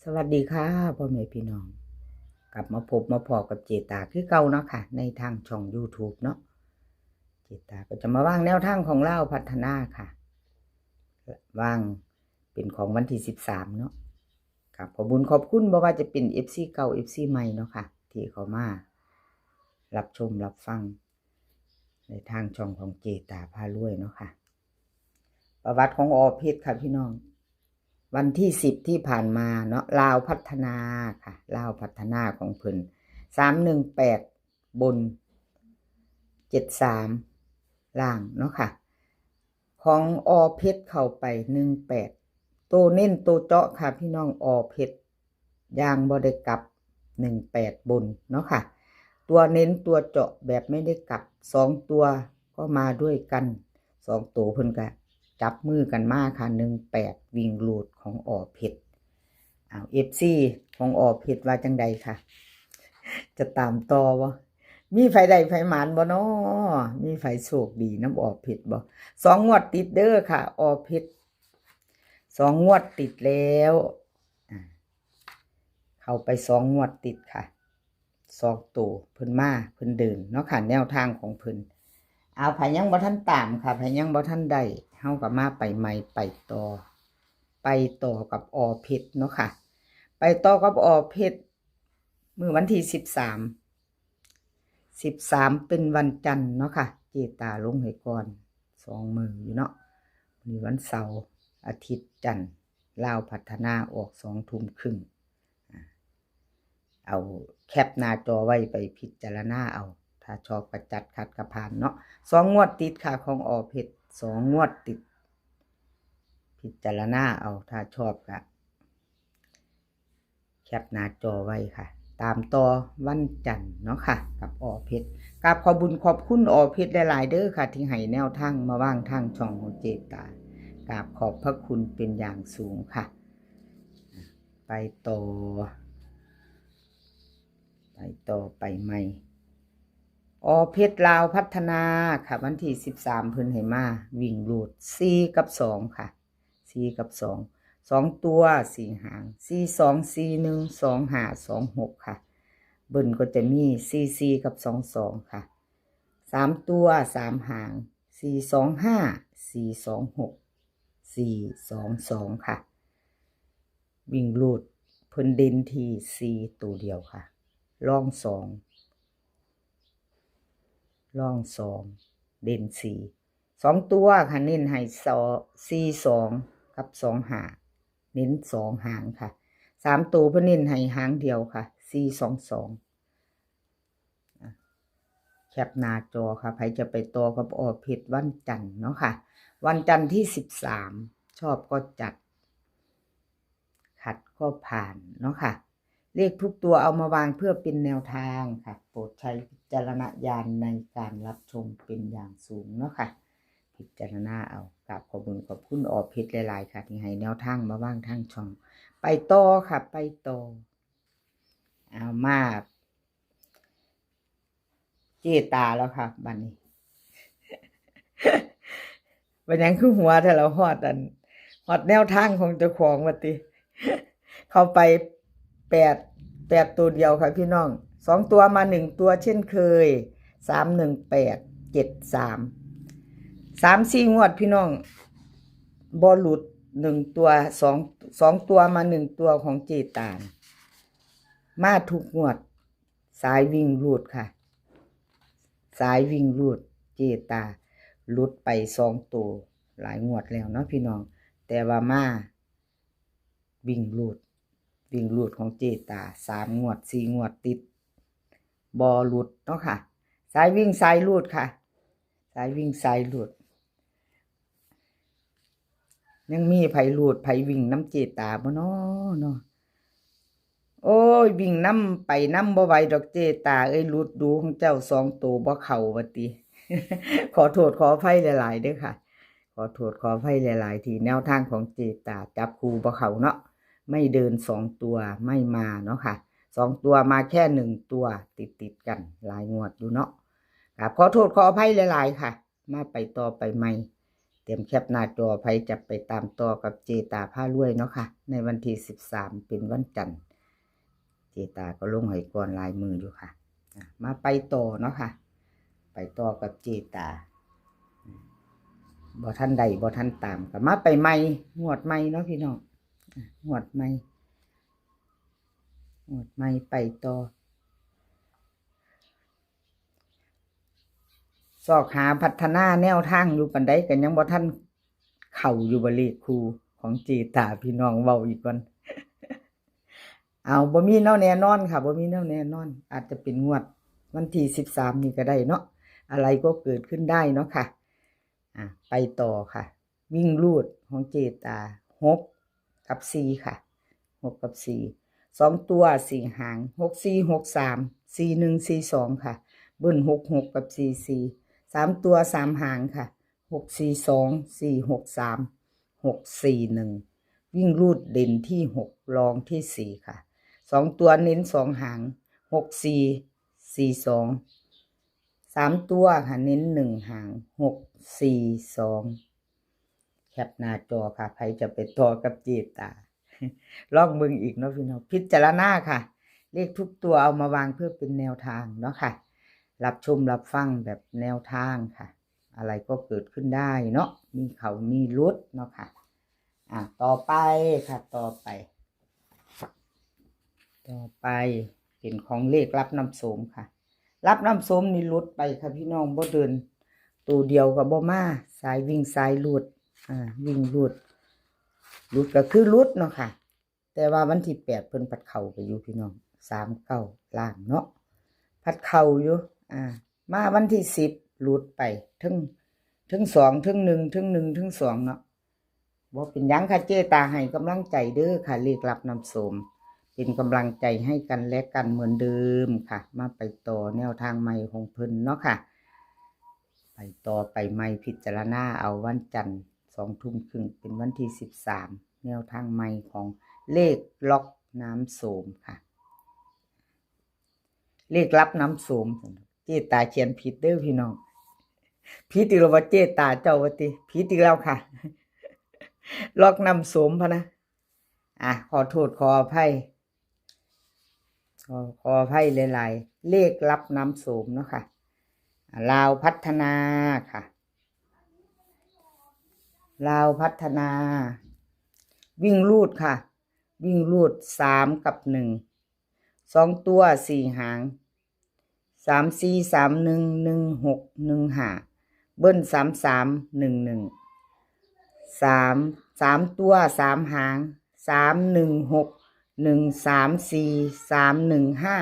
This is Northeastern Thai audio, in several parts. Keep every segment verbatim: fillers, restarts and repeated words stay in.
สวัสดีค่ะ พ่อแม่พี่น้อง กลับมาพบมาพ้อกับเจตาคือเก่าเนาะค่ะ ในทางช่อง YouTube เนาะ เจตาก็จะมาวางแนวทางของลาวพัฒนาค่ะ วางเป็นของวันที่สิบสามเนาะ ครับ ขอบบุญขอบคุณบ่ว่าจะเป็น เอฟซี เก่า เอฟซี ใหม่เนาะค่ะ ที่เข้ามารับชมรับฟัง ในทางช่องของเจตาพารวยเนาะค่ะ ประวัติของอ.เพชรค่ะพี่น้อง วันที่สิบที่ผ่านมาเนาะ ลาวพัฒนาค่ะ ลาวพัฒนาของเพิ่น สามหนึ่งแปด บน เจ็ดสาม ล่างเนาะค่ะ ของ อ.เพชร เข้าไป หนึ่งแปด ตัวเน้นตัวเจาะค่ะพี่น้อง อ.เพชร อย่างบ่ได้กลับ หนึ่งแปด บนเนาะค่ะ ตัวเน้นตัวเจาะแบบไม่ได้กลับ สองตัวก็มาด้วยกัน สองตัวเพิ่นก็จับมือกันมาค่ะ หนึ่งแปด วิ่งรูดของ อ.เพชร อ้าว เอฟซี ของ อ.เพชร ว่าจังใดคะ จะตามต่อบ่ มีไผได้ไผหมานบ่น้อ มีไผโชคดีนำ อ.เพชร บ่ สองงวดติดเด้อค่ะ อ.เพชร สองงวดติดแล้ว อ่า เข้าไปสองงวดติดค่ะ สองตัวเพิ่นมาเพิ่นเดินเนาะค่ะ แนวทางของเพิ่น เอา ไผยังบ่ทันตามค่ะ ไผยังบ่ทันได้ เฮาก็มาไปใหม่ไปต่อ ไปต่อกับ อ.เพชร เนาะค่ะ ไปต่อกับ อ.เพชร มื้อวันที่สิบสาม สิบสาม เป็นวันจันทร์เนาะค่ะ เจตาลงให้ก่อน สองมื้ออยู่เนาะ มื้อวันเสาร์ อาทิตย์ จันทร์ ลาวพัฒนาออกสองทุ่มครึ่ง อ่า เอาแคปหน้าจอไว้ไปพิจารณาเอา ถ้าชอบก็จัด ขัดก็ผ่านเนาะ สองงวดติดค่ะ ของ อ.เพชร สองงวดติด พิจารณาเอา ถ้าชอบก็แคปหน้าจอไว้ค่ะ ตามต่อวันจันทร์เนาะค่ะ กับ อ.เพชร กราบขอบบุญขอบคุณ อ.เพชร หลายๆเด้อค่ะ ที่ให้แนวทางมาวางทางช่องของเจตา กราบขอบพระคุณเป็นอย่างสูงค่ะ ไปต่อ ไปต่อไปใหม่ อ.เพชร ลาวพัฒนาค่ะ วันที่สิบสาม เพิ่นให้มาวิ่งรูด สี่ กับ สอง ค่ะ สี่ กับ สอง สองตัว สี่ หาง สี่ สอง สี่ หนึ่ง สอง ห้า สอง หก ค่ะ เบิ้ลก็จะมี สี่ สี่ กับ สอง สอง ค่ะ สามตัว สาม หาง สี่ สอง ห้า สี่ สอง หก สี่ สอง สอง ค่ะ วิ่งรูดเพิ่นเด่นที่ สี่ ตัวเดียวค่ะ รอง สอง รอง สอง เด่น สี่ สองตัวค่ะ เน้นให้ สอง สี่ สอง กับ สอง ห้า เน้น สอง หางค่ะ สามตัวเพิ่นเน้นให้หางเดียวค่ะ สี่ สอง สอง อ่ะ แคปหน้าจอค่ะ ไผจะไปต่อกับ อ.เพชร วันจันทร์เนาะค่ะ วันจันทร์ที่สิบสาม ชอบก็จัด ขัดก็ผ่านเนาะค่ะ เลขทุกตัวเอามาวางเพื่อเป็นแนวทางค่ะ โปรดใช้วิจารณญาณในการรับชมเป็นอย่างสูงเนาะค่ะ พิจารณาเอา กราบขอบคุณขอบคุณ อ.เพชร หลายๆค่ะ ที่ให้แนวทางมาวางทางช่อง ไปต่อค่ะ ไปต่อ เอามา เจตาแล้วค่ะ บัดนี้ เป็นหยังคือหัวแท้ละ ฮอดอัน ฮอดแนวทางของเจ้าของว่าติ เข้าไป แปด แปด ตัวเดียวค่ะพี่น้อง สองตัวมาหนึ่งตัวเช่นเคย สามหนึ่งแปด เจ็ดสาม สามสี่ งวดพี่น้อง บ่หลุดหนึ่งตัว สอง สองตัวมาหนึ่งตัวของเจตา มาทุกงวด สายวิ่งรูดค่ะ สายวิ่งรูด เจตาหลุดไปสองตัว หลายงวดแล้วเนาะพี่น้อง แต่ว่ามาวิ่งรูด วิ่งรูดของเจตา สามงวด สี่ งวดติด บ่หลุดเนาะค่ะ สายวิ่งสายรูดค่ะ สายวิ่งสายรูด ยังมีไผรูดไผวิ่งนำเจตาบ่น้อเนาะ โอ้ย วิ่งนำไปนำบ่ไหวดอกเจตาเอ้ย รูดดูของเจ้าสองตัวบ่เข้าว่าติ ขอโทษขออภัยหลายๆเด้อค่ะ ขอโทษขออภัยหลายๆ ที่แนวทางของเจตาจับคู่บ่เข้าเนาะ ไม่เดินสองตัว ไม่มาเนาะค่ะ สองตัวมาแค่หนึ่งตัว ติดๆกัน หลายงวดอยู่เนาะ ครับ ขอโทษขออภัยหลายๆค่ะ มาไปต่อไปใหม่ เตรียมแคปหน้าจอ ไผจะไปตามต่อกับเจตาพารวยเนาะค่ะ ในวันที่สิบสามเป็นวันจันทร์ เจตาก็ลงให้ก่อนหลายมื้ออยู่ค่ะ อ่ะ มาไปต่อเนาะค่ะ ไปต่อกับเจตา บ่ทันได้บ่ทันตาม ก็มาไปใหม่ งวดใหม่เนาะพี่น้อง อ่ะ งวดใหม่ งวดใหม่ไปต่อ ซอกหาพัฒนาแนวทางอยู่ปานใด ก็ยังบ่ทันเข้าอยู่ บ่เลขคู่ของเจตา พี่น้อง เว้าอีกก่อน เอา บ่มีแนวแน่นอนค่ะ บ่มีแนวแน่นอน อาจจะเป็นงวดวันที่สิบสามนี่ก็ได้เนาะ อะไรก็เกิดขึ้นได้เนาะค่ะ อ่ะ ไปต่อค่ะ วิ่งรูดของเจตา หกกับสี่ค่ะ หกกับสี่ สองตัวสี่หาง หกสี่หกสาม สี่หนึ่งสี่สองค่ะ เบิ้ลหกหกกับสี่สี่ สามตัวสามหางค่ะ หกสี่สอง สี่หกสาม หกสี่หนึ่ง วิ่งรูดเด่นที่หก รองที่สี่ค่ะ สองตัวเน้นสองหาง หกสี่ สี่สอง สามตัวค่ะ เน้นหนึ่งหาง หกสี่สอง แคปหน้าจอค่ะ ไผจะไปต่อกับเจตา ลองเบิ่งอีกเนาะพี่น้อง พิจารณาค่ะ เลขทุกตัวเอามาวางเพื่อเป็นแนวทางเนาะค่ะ รับชมรับฟังแบบแนวทางค่ะ อะไรก็เกิดขึ้นได้เนาะ มีเข้ามีหลุดเนาะค่ะ อ่ะ ต่อไปค่ะ ต่อไป ต่อไปเป็นของเลขรับนำโชคค่ะ รับนำโชคนี่หลุดไปค่ะพี่น้อง บ่เดิน ตัวเดียวก็บ่มา สายวิ่งสายรูด อ่า วิ่งรูด หลุดก็คือหลุดเนาะค่ะ แต่ว่าวันที่แปดเพิ่นพัดเข้าไปอยู่พี่น้อง สามเก้า ล่างเนาะ พัดเข้าอยู่ อ่า มาวันที่สิบหลุดไป ทั้ง ทั้งสอง ทั้งหนึ่ง ทั้งหนึ่ง ทั้งสองเนาะ บ่เป็นหยังค่ะ เจตาให้กำลังใจเด้อค่ะ เลขรับนำโชค เป็นกำลังใจให้กันและกันเหมือนเดิมค่ะ มาไปต่อแนวทางใหม่ของเพิ่นเนาะค่ะ ไปต่อไปใหม่ พิจารณาเอาวันจันทร์สองทุ่มครึ่ง เป็นวันที่สิบสาม แนวทางใหม่ของเลขล็อกนำโชคค่ะ เลขรับนำโชค เจตาเขียนผิดเด้อพี่น้อง ผิดอีกแล้วว่าเจตาเจ้าว่าติ ผิดอีกแล้วค่ะ ล็อกนำโชคพะนะ อ่ะ ขอโทษขออภัย ขอ ขออภัยหลายๆ เลขรับนำโชคเนาะค่ะ อ่ะ ลาวพัฒนาค่ะ ลาวพัฒนา วิ่งรูดค่ะ วิ่งรูดสามกับหนึ่ง สองตัวสี่หาง สามสี่ สามหนึ่ง หนึ่งหก หนึ่งห้า เบิ้ลสามสาม หนึ่งหนึ่ง สาม สามตัวสามหาง สามหนึ่งหก หนึ่งสามสี่ สามหนึ่งห้า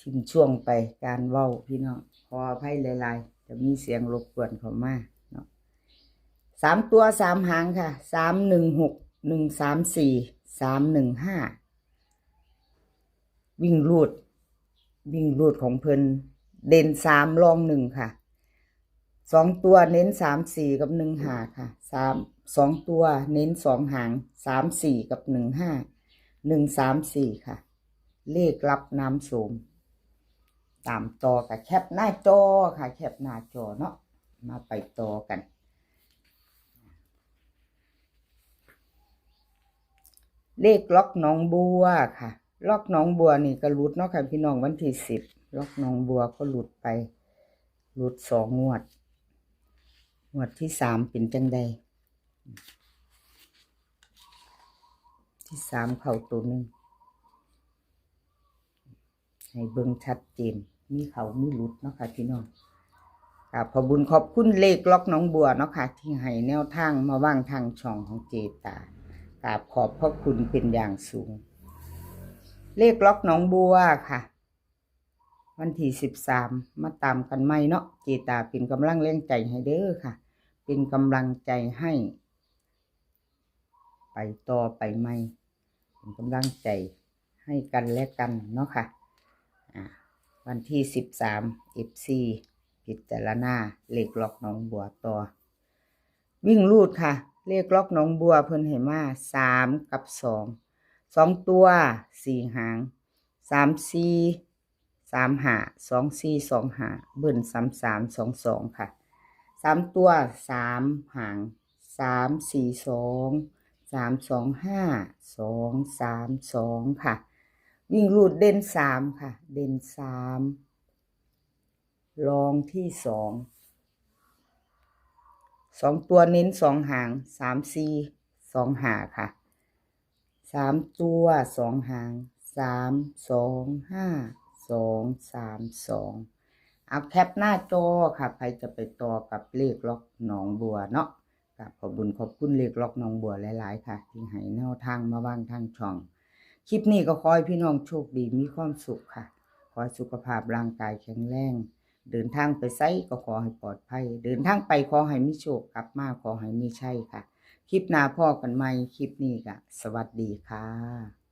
ทิ้งช่วงไปการเว้าพี่น้อง ขออภัยหลายๆ จะมีเสียงรบกวนเข้ามาเนาะ สามตัวสามหางค่ะ สามหนึ่งหก หนึ่งสามสี่ สามหนึ่งห้า วิ่งรูด วิ่งรูดของเพิ่น เด่นสาม รองหนึ่งค่ะ สองตัวเน้นสามสี่กับหนึ่งห้าค่ะ สาม สองตัวเน้นสองหาง สามสี่กับหนึ่งห้า หนึ่งสามสี่ค่ะ เลขรับนำโชค ตามต่อกับแคปหน้าจอค่ะ แคปหน้าจอเนาะ มาไปต่อกัน เลขล็อกหนองบัวค่ะ ล็อกหนองบัวนี่ก็หลุดเนาะค่ะพี่น้อง วันที่สิบ ล็อกหนองบัวก็หลุดไป หลุดสองงวด งวดที่สามเป็นจังใด ที่สามเข้าตัวหนึ่ง ให้เบิ่งชัดเจน มีเข้ามีหลุดเนาะค่ะพี่น้อง กราบขอบบุญขอบคุณเลขล็อกหนองบัวเนาะค่ะ ที่ให้แนวทางมาวางทางช่องของเจตา กราบขอบพระคุณเป็นอย่างสูง เลขล็อกหนองบัวค่ะ วันที่สิบสาม มาตามกันใหม่เนาะ เจตาเป็นกำลังแรงใจให้เด้อค่ะ เป็นกำลังใจให้ ไปต่อไปใหม่ เป็นกำลังใจให้กันและกันเนาะค่ะ อ่า วันที่สิบสาม เอฟซี พิจารณาเลขล็อกหนองบัวต่อ วิ่งรูดค่ะ เลขล็อกหนองบัวเพิ่นให้มาสามกับสอง สองตัวสี่หาง สามสี่ สามห้า สองสี่ สองห้า เบิ้ลสามสาม สองสอง ค่ะ สามตัวสามหาง สามสี่สอง สามสองห้า สองสามสอง ค่ะ วิ่งรูดเด่นสามค่ะ เด่นสาม รองที่สอง สองตัวเน้นสองหาง สามสี่ สองห้า ค่ะ สามตัวสองหาง สามสองห้า สองสามสอง เอาแคปหน้าจอค่ะ ใครจะไปต่อกับเลขล็อกหนองบัวเนาะ กราบขอบบุญขอบคุณเลขล็อกหนองบัวหลายๆ ค่ะ ที่ให้แนวทางมาวางทางช่อง คลิปนี้ก็ขอให้พี่น้องโชคดีมีความสุขค่ะ ขอให้สุขภาพร่างกายแข็งแรง เดินทางไปไสก็ขอให้ปลอดภัย เดินทางไปขอให้มีโชค กลับมาขอให้มีชัยค่ะ คลิปหน้าพ้อกันใหม่ คลิปนี้ก็สวัสดีค่ะ